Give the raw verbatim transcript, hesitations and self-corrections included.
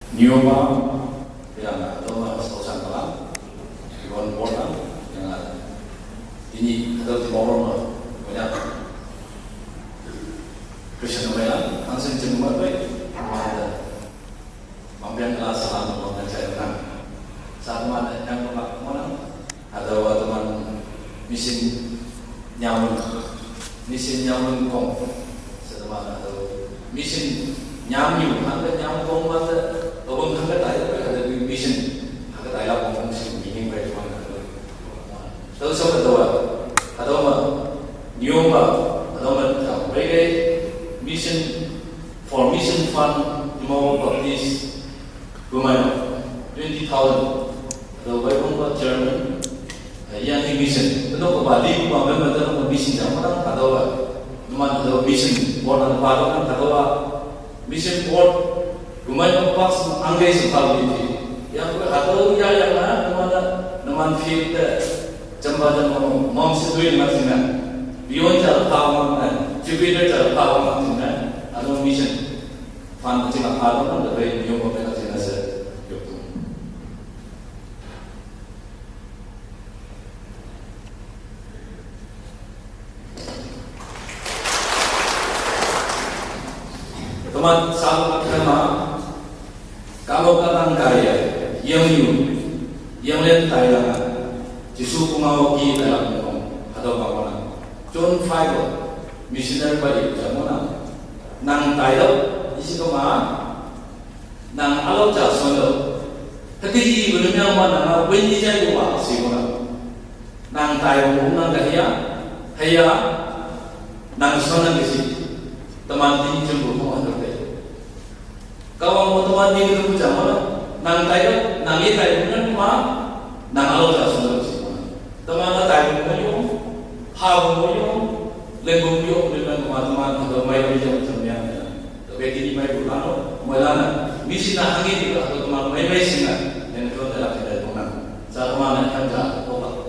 Nioma, yang atau ma sosan palang, iwan bolang, yang ada. Ini atau di bawah ma, banyak Christian orang, langsung cuma baik, ada. Mampiang kelas salam, mampiang cai menang. Saat mana yang kepak mana? Atau teman mission nyamun, mission nyamun kong, seteman atau mission nyamyu, hangga nyam kong mata, obeng hangga tai, ada di mission, hangga tai lah kong mission, meaning by teman atau. Tahu siapa tahu? Atau ma, nyomba, atau ma, tahu, bagi mission, for mission fund, mau baptis, Bumai, twenty thousand. Ada bai bumba chairman, eh, yang di mission. Tentu ke Bali, bumba memang tentu ke mission jam mana ada bai. Teman ada mission, board ada bai kan ada bai. Mission board, bumai pas anggai sepal ini. Yang ke ada ya yang mana, teman teman field, jamba jamba mom si tuin masih na. Beyond jar pawang na, Jupiter jar pawang masih na. Ada mission. Fan ka chinga phalo na da bai nyo ko pe ka chinga se yok tu. Teman salu ka kama kamo ka tang kaya yang yu yang len tai la. Jisu kuma o ki tai la ko. Hado ka ko na. John five missionary ba yu ka mo na. Nang tai la isi ko ma. Nang alo ja sono. Hati i belum yang mana nang wen ni jai ko wa si ko na. Nang tai ko nang ka hiya. Hiya. Nang sono ke si. Teman tin jeng ko ko nang ka. Kawan mo teman tin ko ja mana. Nang tai ko nang i tai ko nang ma. Nang alo ja sono ke si ko na. Teman ka tai ko mo yo. Ha ko mo yo. Leng ko mo yo ko nang ma teman ko mai ko jam jam yang. Tapi kini mai bulan lo, mai lana. Misi na angin itu atau teman mai mai singa. Yang itu adalah kita teman. Sa teman yang kan jahat, otak.